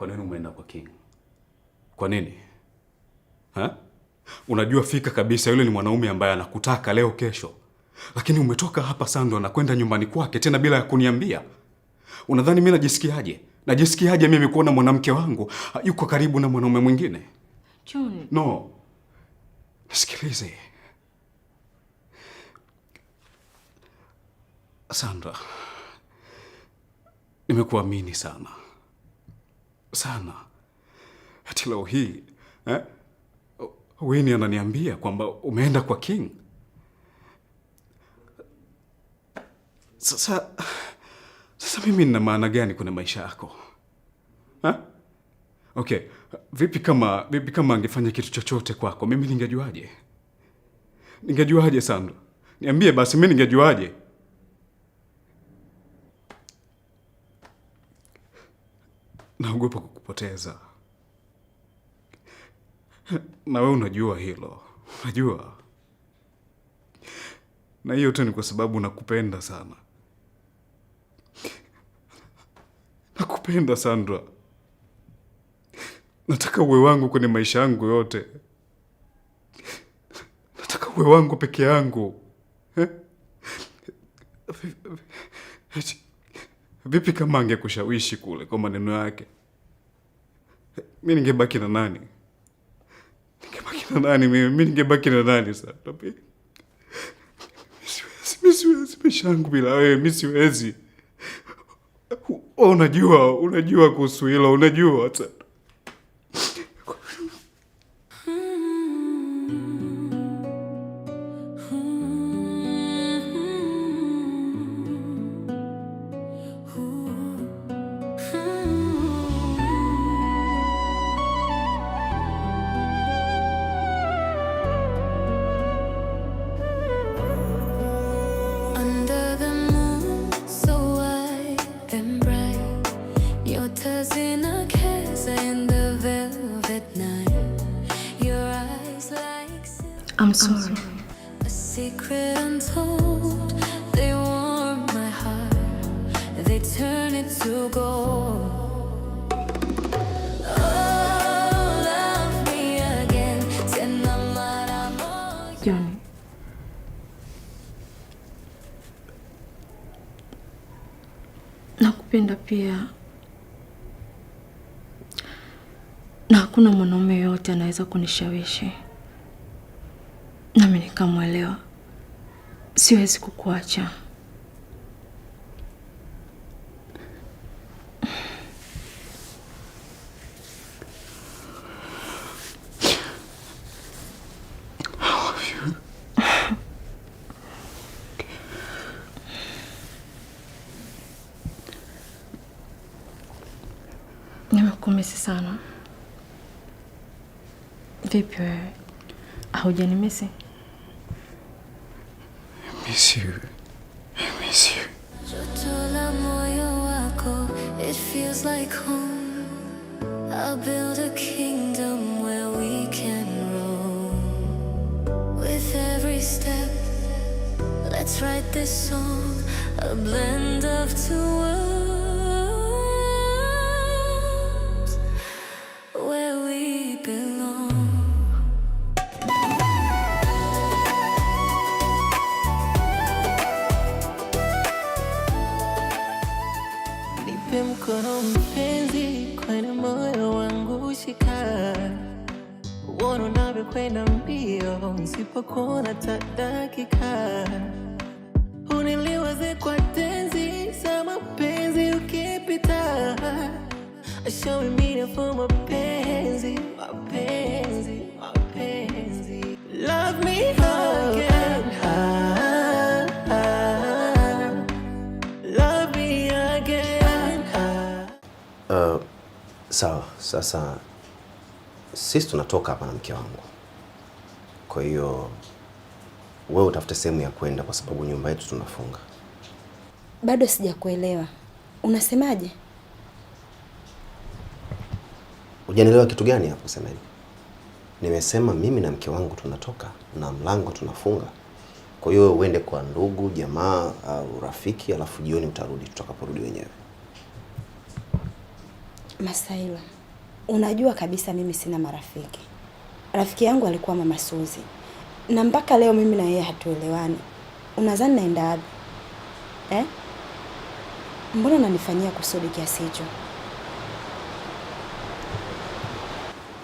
Kwa nini umeenda kwa King? Kwa nini? Ha? Unajua fika kabisa yule ni mwanaume ambaye anakutaka leo kesho, lakini umetoka hapa Sandra na kwenda nyumbani kwake tena bila ya kuniambia. Unadhani mimi najisikiaje? Najisikiaje mimi kuona mwanamke wangu yuko karibu na mwanaume mwingine? John. No. Nisikilize. Sandra, nimekuamini sana sana, hati leo hii, eh, Winnie ananiambia kwamba umeenda kwa King. Sasa mimi nina maana gani kwenye maisha yako, ha? Okay, vipi kama angefanya kitu chochote kwako, mimi ningejuaje? Ningejuaje, Sandra? Niambie basi, mimi ningejuaje? Naogopa kukupoteza, na wewe unajua hilo, unajua, na hiyo tu ni kwa sababu nakupenda sana, nakupenda Sandra, nataka uwe wangu kwenye maisha yangu yote, nataka uwe wangu peke yangu, eh? Vipi kama angekushawishi kule kwa maneno yake, mi ningebaki na nani? Ningebaki na nani mimi? Mi ningebaki na nani sasa? Mi siwezi, mi siwezi maisha yangu bila wewe, mi siwezi. Unajua, unajua kuhusu hilo, unajua sasa. Under the moon, so white and bright, nyota zinacheza in the velvet night. Your eyes like silver, I'm sorry. A secret untold. They warm my heart, they turn it to gold. Oh, love me again, tena mara moja. John. Nakupenda pia, na hakuna mwanaume yoyote anaweza kunishawishi nami nikamwelewa. Siwezi kukuacha. I love you. Nimekumisi sana. Vipi wewe, haujanimisi? I miss you. I miss you. Joto la moyo wako, it feels like home. I'll build a kingdom where we can roam. With every step, let's write this song, a blend of two worlds where we belong. Nipe mkono mpenzi, kwenye moyo wangu shika, uone unavyokwenda mbio, nisipokuona hata dakika, uniliwaze kwa tenzi za mapenzi ukipita, show me for mapenzi, mapenzi, mapenzi. Love me again, ah, ah, love me again, ah. Sawa, sasa sisi tunatoka hapa na mke wangu, kwa hiyo wewe utafute sehemu ya kwenda, kwa sababu nyumba yetu tunafunga. Bado sijakuelewa. Unasemaje? Hujanielewa kitu gani hapo semeni? Nimesema mimi na mke wangu tunatoka na mlango tunafunga. Kwa hiyo uende kwa ndugu, jamaa au rafiki, alafu jioni utarudi tutakaporudi wenyewe. Masaila, unajua kabisa mimi sina marafiki. Rafiki yangu alikuwa Mama Suzi, na mpaka leo mimi na yeye hatuelewani. Unadhani naenda wapi eh? Mbona unanifanyia kusudi kiasi hicho?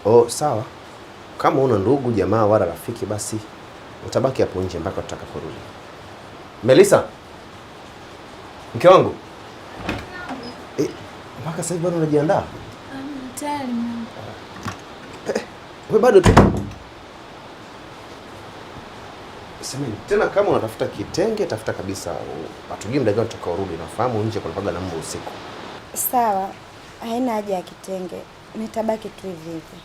Oh, sawa. Kama una ndugu jamaa wala rafiki, basi utabaki hapo nje mpaka tutakaporudi. Melissa, mke wangu. Mpaka sasa hivi bado unajiandaa? Tayari mama. Wewe bado tu. Semeni, tena kama unatafuta kitenge tafuta kabisa. Hatujui muda gani tutakaorudi. Nafahamu nje kuna paga na mbu usiku. Sawa, haina haja ya kitenge. Nitabaki tu hivi hivi.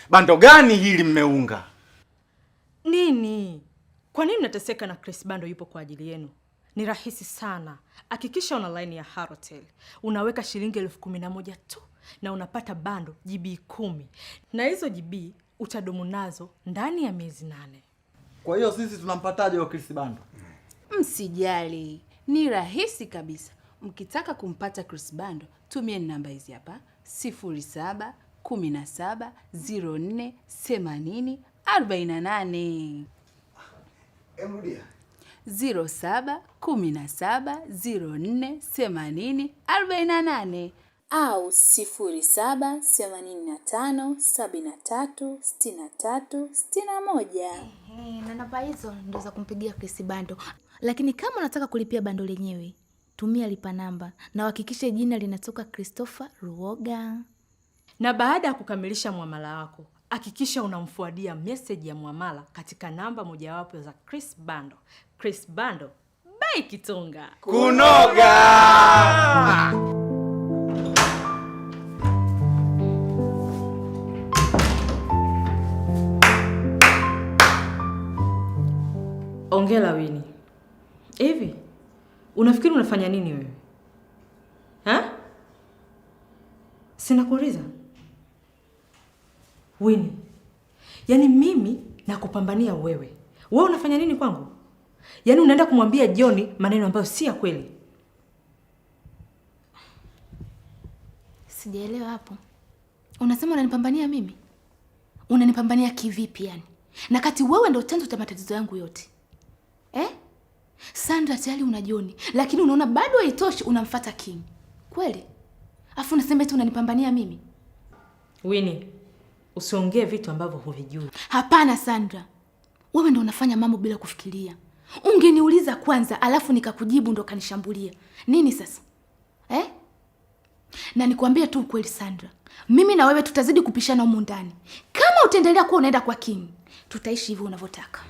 Bando gani hili mmeunga? Nini? Kwa nini mnateseka na Chris Bando yupo kwa ajili yenu? Ni rahisi sana. Hakikisha una line ya Halotel. Unaweka shilingi 11,000 tu na unapata bando GB 10. Na hizo GB utadumu nazo ndani ya miezi 8. Kwa hiyo sisi tunampataje wa Chris Bando? Msijali, ni rahisi kabisa. Mkitaka kumpata Chris Bando, tumieni namba hizi hapa: 07 17 04 80 48. Emrudia. 07 17 04 80 48 au 07 85 73 63 61. Na namba hizo ndo za kumpigia Chris Bando. Lakini kama unataka kulipia bando lenyewe, tumia lipa namba na uhakikishe jina linatoka Christopher Ruoga. Na baada ya kukamilisha muamala wako, hakikisha unamfuadia message ya muamala katika namba mojawapo za Chris Bando. Chris Bando, bei kitonga. Kunoga! Ongela Winnie. Hivi unafikiri unafanya nini wewe? Ha? Sina kuuliza. Winnie, yaani mimi nakupambania wewe. Wewe unafanya nini kwangu? Yaani unaenda kumwambia John maneno ambayo si ya kweli. Sijaelewa hapo. Unasema unanipambania mimi? Unanipambania kivipi yani? Na kati wewe ndio chanzo cha matatizo yangu yote. Eh? Sandra tayari una John, lakini unaona bado haitoshi unamfuata King. Kweli? Afu unasema eti unanipambania mimi? Winnie, usiongee vitu ambavyo huvijui. Hapana Sandra. Wewe ndio unafanya mambo bila kufikiria. Ungeniuliza kwanza alafu nikakujibu ndo kanishambulia. Nini sasa? Eh? Na nikwambie tu ukweli Sandra, mimi na wewe tutazidi kupishana humu ndani. Kama utaendelea kuwa unaenda kwa King, tutaishi hivyo unavyotaka.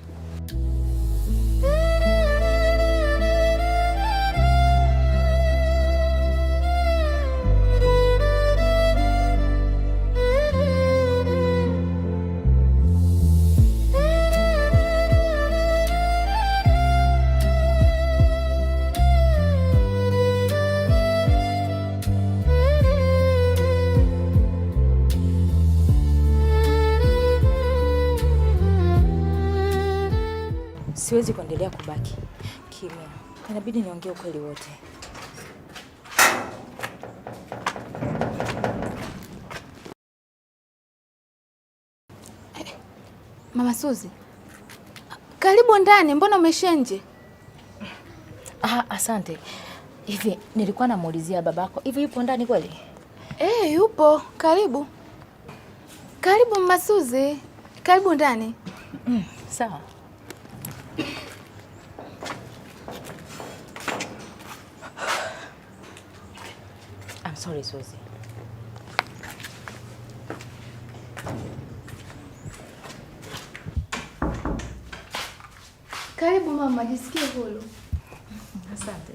Siwezi kuendelea kubaki kimya. Inabidi niongee ukweli wote. Mama Suzi, karibu ndani, mbona umeishia nje? Ah, asante. Hivi nilikuwa namuulizia babako, hivi yupo ndani kweli? Eh, yupo. Karibu. Karibu Mama Suzi. Karibu ndani. Sawa. I'm sorry, Suzy. Karibu mama, jisikie huru. Asante.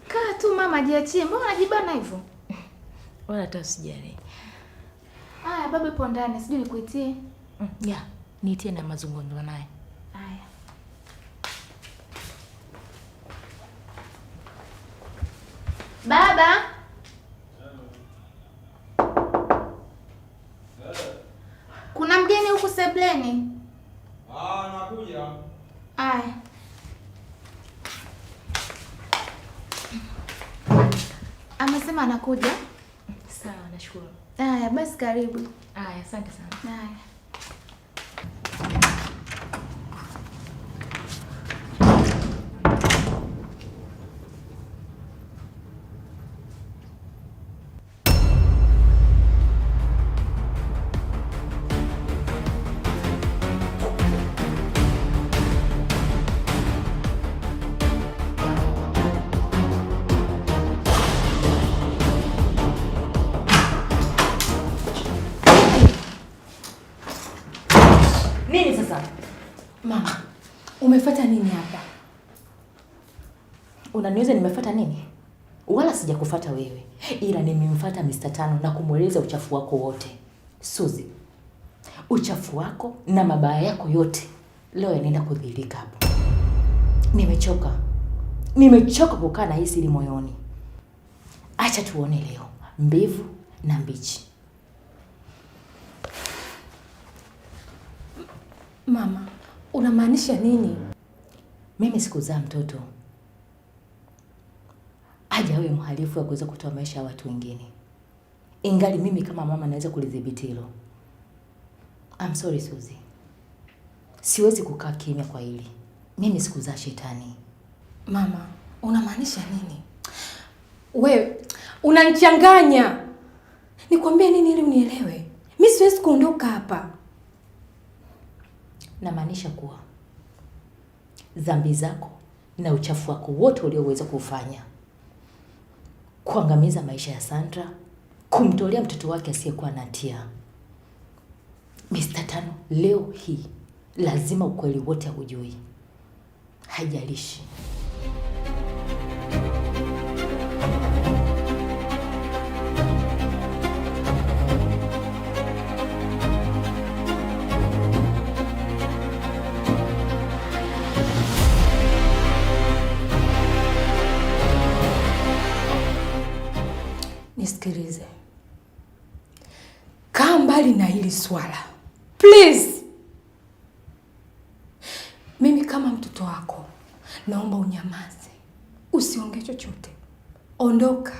Kaa tu mama, jiachie. Mbona unajibana hivyo? Wala hata usijali. Haya Baba yupo ndani, sijui nikuitie. Yeah, niitie na mazungumzo naye. Haya. Baba. Kuna mgeni huku sebleni. Nakuja. Haya. Amesema anakuja. Sawa, nashukuru. Haya, basi karibu. Haya, asante sana. Haya. Nini sasa? Mama, umefuata nini hapa? Unaniuliza nimefuata nini? Wala sijakufuata wewe. Ila nimemfuata Mr. Tano na kumweleza uchafu wako wote. Suzi, uchafu wako na mabaya yako yote leo yanaenda kudhihirika hapo. Nimechoka. Nimechoka kukaa na hii siri moyoni. Acha tuone leo mbivu na mbichi. Mama, unamaanisha nini? Mimi sikuzaa mtoto aje awe mhalifu wa kuweza kutoa maisha ya watu wengine. Ingali mimi kama mama naweza kulidhibiti hilo. I'm sorry Suzi. Siwezi kukaa kimya kwa hili. Mimi sikuzaa shetani. Mama, unamaanisha nini? Wewe unanichanganya. Nikwambie nini ili unielewe? Mimi siwezi kuondoka hapa. Namaanisha kuwa dhambi zako na uchafu wako wote ulioweza kufanya, kuangamiza maisha ya Sandra, kumtolea mtoto wake asiyekuwa na hatia, Mr. Tano leo hii lazima ukweli wote aujui. Haijalishi. Nisikilize. Kaa mbali na hili swala. Please. Mimi kama mtoto wako naomba unyamaze. Usiongee chochote. Ondoka.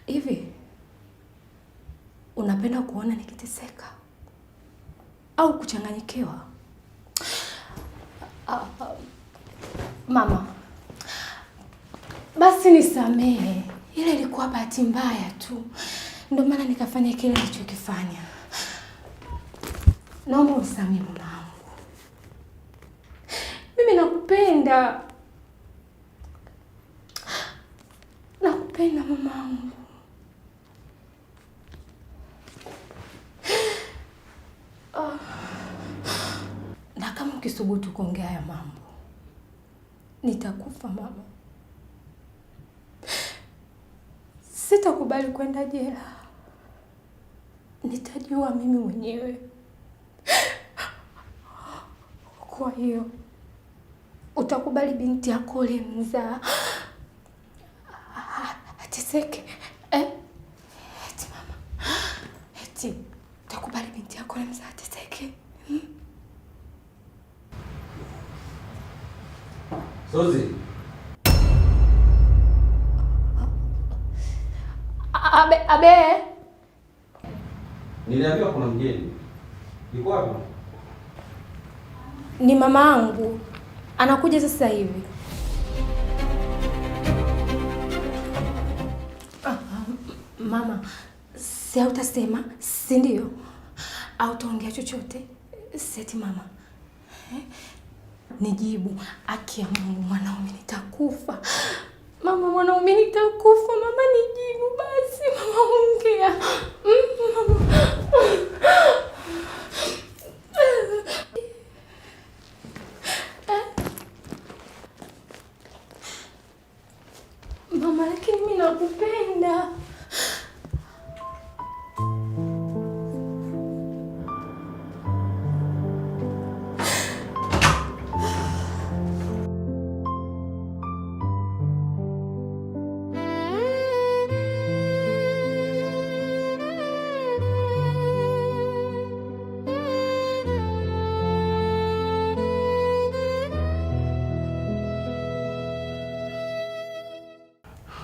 Hivi unapenda kuona nikiteseka au kuchanganyikiwa? Mama, basi nisamehe. Ile ilikuwa bahati mbaya tu. Ndio maana nikafanya kile nilichokifanya. Naomba unisamehe mama wangu. Mimi nakupenda. Nakupenda mama wangu. Na kama ukisubutu kuongea haya mambo, nitakufa mama. Sitakubali kwenda jela. Nitajua mimi mwenyewe. Kwa hiyo utakubali binti yako ulimzaa ateseke? Eti mama, eti utakubali binti yako ulimzaa ateseke? Suzi. Abe. Niliambiwa kuna mgeni. Yuko wapi? Ni mama yangu. Anakuja sasa hivi. Mama, si hautasema, si ndio? Hautaongea chochote. Seti mama. Nijibu, haki ya Mungu mwanaume nitakufa. Mama mwanaume nitakufa, mama nijibu basi, mama ongea. Mama. Mama, lakini mimi nakupenda.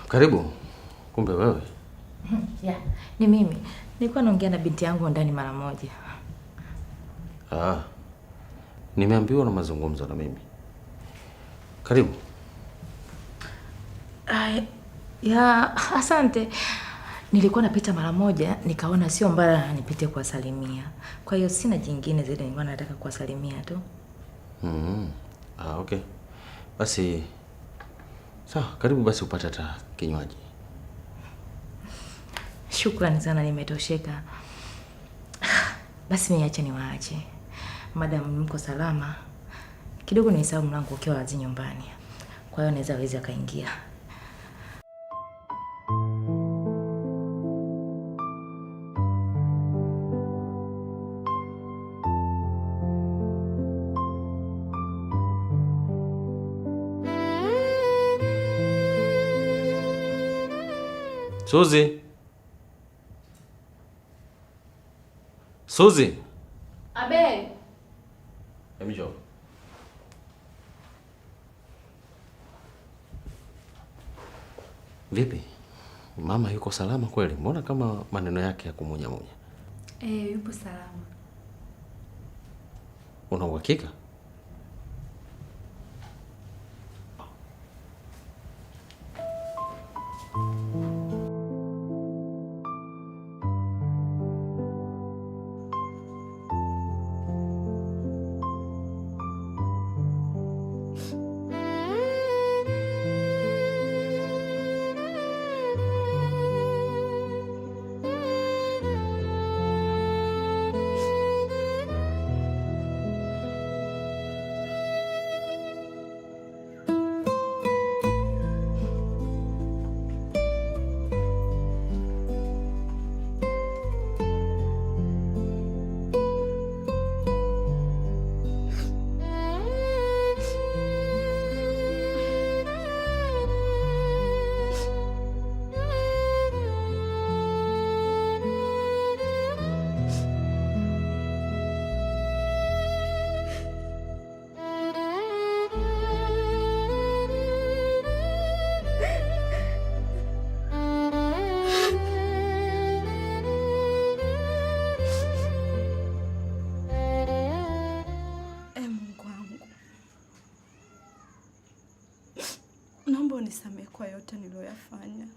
Karibu. Kumbe wewe. Ya, ni mimi. Nilikuwa naongea na binti yangu ndani mara moja. Ah. Nimeambiwa na mazungumzo na mimi. Karibu. Ya, asante. Nilikuwa napita mara moja, nikaona sio mbaya nipite kuwasalimia. Kwa hiyo sina jingine zaidi, nilikuwa nataka kuwasalimia tu. Ah, okay. Basi sawa, karibu basi upate hata kinywaji. Shukrani sana, nimetosheka. Basi niache niwaache. Madam mko salama. Kidogo nilisahau mlango ukiwa wazi nyumbani. Kwa hiyo naweza wezi akaingia. Suzi. Suzi. Abe. Hebu njoo. Vipi? Mama yuko salama kweli? Mbona kama maneno yake ya kumunyamunya? Yupo salama. Una uhakika? Naomba unisamehe kwa yote niliyoyafanya.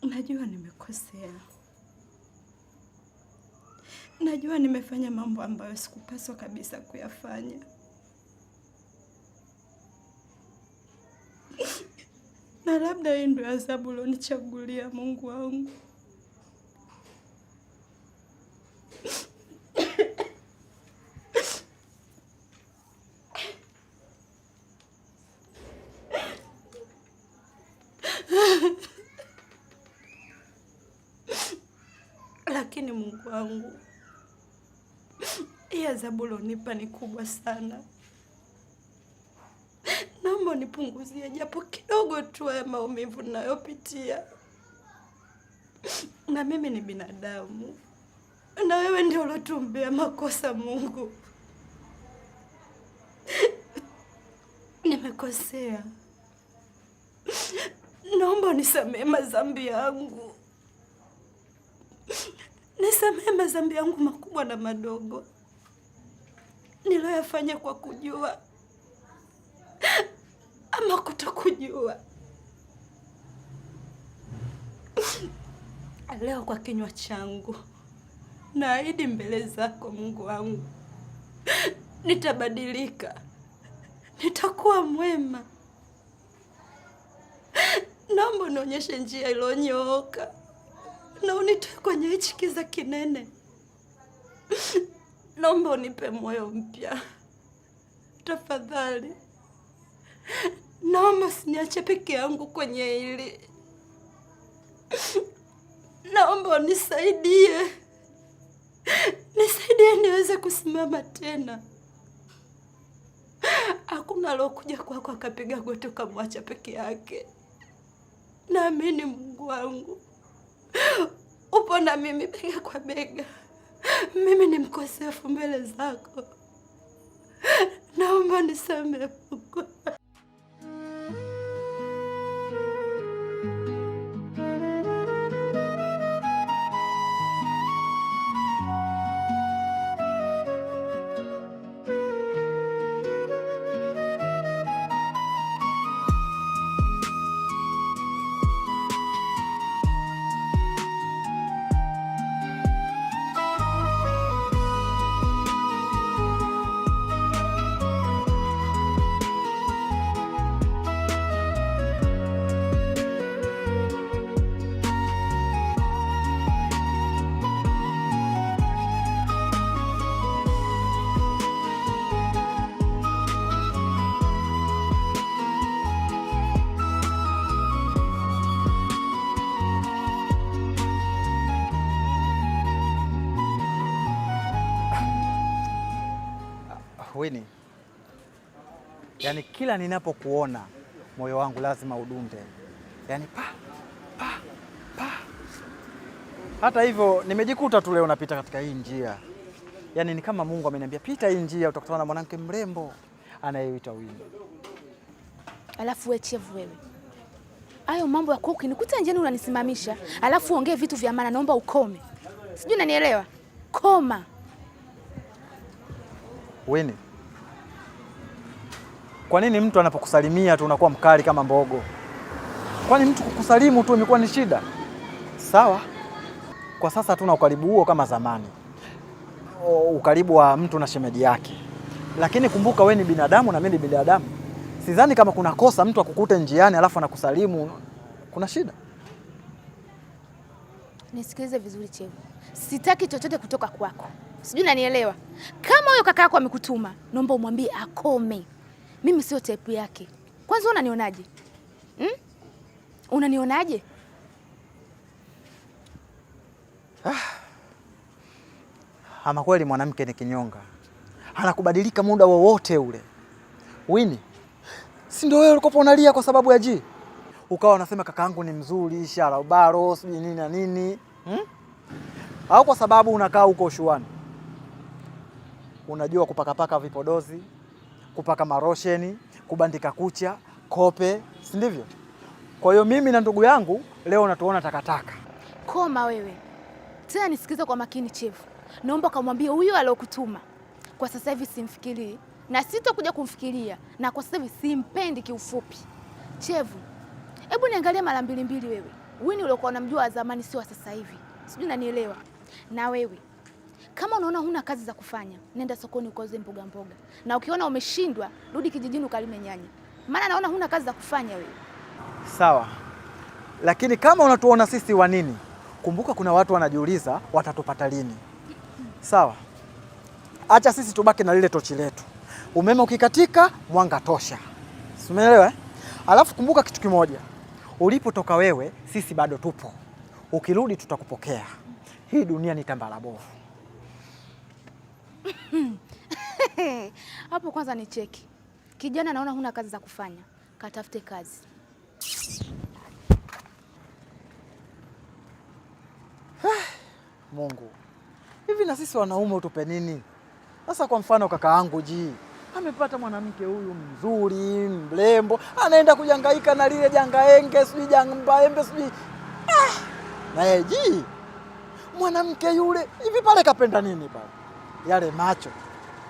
Najua nimekosea. Najua nimefanya mambo ambayo sikupaswa kabisa kuyafanya. Na labda hii ndio adhabu ulionichagulia, Mungu wangu. Lakini Mungu wangu, hii adhabu ulionipa ni kubwa sana. Naomba unipunguzie japo kidogo tu haya maumivu ninayopitia. Na mimi ni binadamu, na wewe ndio uliotumbea makosa. Mungu, nimekosea. Naomba unisamehe madhambi yangu. Nisamehe madhambi yangu makubwa na madogo niliyoyafanya kwa kujua ama kutokujua. Leo kwa kinywa changu naahidi mbele zako Mungu wangu, nitabadilika, nitakuwa mwema. Naomba unionyeshe njia iliyonyooka na unitoe kwenye hichi kiza kinene. Naomba unipe moyo mpya tafadhali. Naomba usiniache peke yangu kwenye hili. Naomba unisaidie, nisaidie niweze kusimama tena. Hakuna alokuja kwako akapiga goti ukamwacha peke yake. Naamini Mungu wangu upo na mimi bega kwa bega. Mimi ni mkosefu mbele zako. Naomba nisamehe Mungu. Winnie, yaani kila ninapokuona moyo wangu lazima udunde, yaani pa pa pa. Hata hivyo nimejikuta tu leo napita katika hii njia, yaani ni kama Mungu ameniambia pita hii njia, utakutana na mwanamke mrembo anayeitwa Winnie. Alafu we Chevu wewe, hayo mambo ya ukinikuta njiani unanisimamisha, alafu ongee vitu vya maana, naomba ukome. Sijui unanielewa? Koma. Winnie, kwa nini mtu anapokusalimia tu unakuwa mkali kama mbogo? Kwani mtu kukusalimu tu imekuwa ni shida? Sawa, kwa sasa hatuna ukaribu huo kama zamani, ukaribu wa mtu na shemeji yake, lakini kumbuka we ni binadamu na mimi ni binadamu. Sidhani kama kuna kosa mtu akukute njiani alafu anakusalimu, kuna shida? Nisikilize vizuri Chevu, sitaki chochote kutoka kwako, sijui unanielewa. Kama huyo kaka yako amekutuma, naomba umwambie akome. Mimi sio type yake. Kwanza unanionaje? Hmm? Unanionaje? Ama kweli mwanamke ni kinyonga, anakubadilika muda wowote ule. Winnie, si ndio wewe ulikopo unalia kwa sababu ya G? Ukawa unasema kakaangu ni mzuri, sharobaro, sijui nini na nini. Au kwa sababu unakaa huko ushuani, unajua kupakapaka vipodozi, kupaka marosheni, kubandika kucha, kope, si ndivyo? Kwa hiyo mimi na ndugu yangu leo unatuona takataka. Koma wewe. Tena nisikize kwa makini Chevu. Naomba kamwambie huyo aliyokutuma. Kwa sasa hivi simfikirii na sitokuja kumfikiria, na kwa sasa hivi simpendi kiufupi. Chevu, hebu niangalie mara mbili mbili wewe. Winnie uliokuwa unamjua wa zamani sio wa sasa hivi. Sijui unanielewa. Na wewe kama unaona huna kazi za kufanya, nenda sokoni ukauze mboga mboga. Na ukiona umeshindwa, rudi kijijini ukalime nyanya. Maana naona huna kazi za kufanya wewe. Sawa, lakini kama unatuona sisi wa nini, kumbuka kuna watu wanajiuliza watatupata lini. Sawa, acha sisi tubaki na lile tochi letu. Umeme ukikatika, mwanga tosha. Si umeelewa eh? Alafu kumbuka kitu kimoja, ulipotoka wewe, sisi bado tupo. Ukirudi tutakupokea. Hii dunia ni tambara bovu. Hapo kwanza ni cheki. Kijana, naona huna kazi za kufanya, katafute kazi. Mungu, hivi na sisi wanaume utupe nini? Sasa kwa mfano kaka yangu G amepata mwanamke huyu mzuri mrembo, anaenda kujangaika na lile jangaenge sijui jambaembe sijui na yeye G mwanamke yule hivi pale kapenda nini pale? Yale macho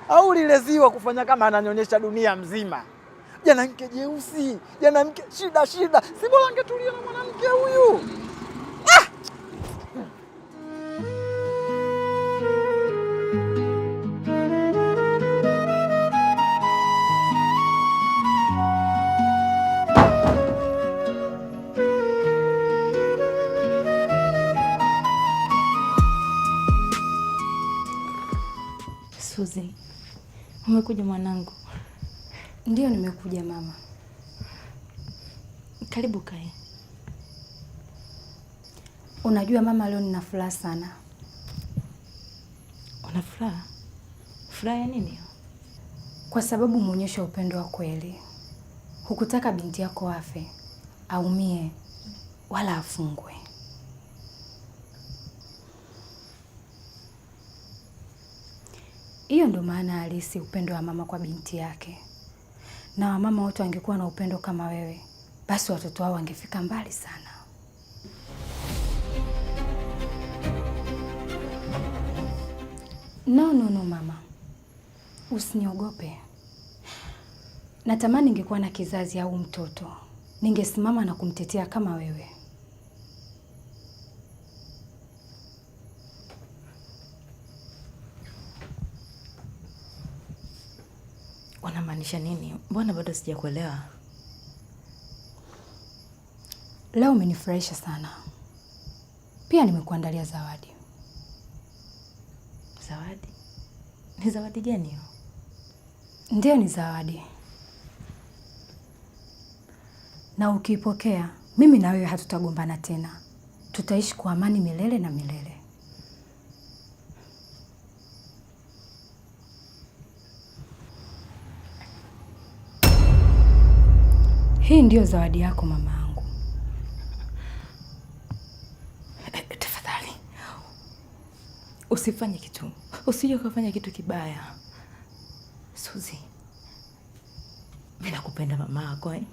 au lile ziwa kufanya kama ananyonyesha dunia mzima. Janamke jeusi, janamke shida shida, si bora angetulia na mwanamke huyu. Suzi, umekuja mwanangu? Ndiyo, nimekuja mama. Karibu kae. Unajua mama, leo nina furaha sana. Una furaha? Furaha ya nini? Kwa sababu umeonyesha upendo wa kweli. Hukutaka binti yako afe, aumie, wala afungwe. Hiyo ndo maana halisi upendo wa mama kwa binti yake. Na wamama wote wangekuwa na upendo kama wewe, basi watoto wao wangefika mbali sana. No, no, no mama, usiniogope. Natamani ningekuwa na kizazi au mtoto, ningesimama na kumtetea kama wewe. Unamaanisha nini? Mbona bado sijakuelewa? Leo umenifurahisha sana. Pia nimekuandalia zawadi. Zawadi? Ni zawadi gani hiyo? Ndiyo, ni zawadi, na ukiipokea, mimi na wewe hatutagombana tena, tutaishi kwa amani milele na milele. Hii ndiyo zawadi yako mamaangu. Tafadhali usifanye kitu, usije ukafanya kitu kibaya. Suzi, mimi nakupenda mama yako eh?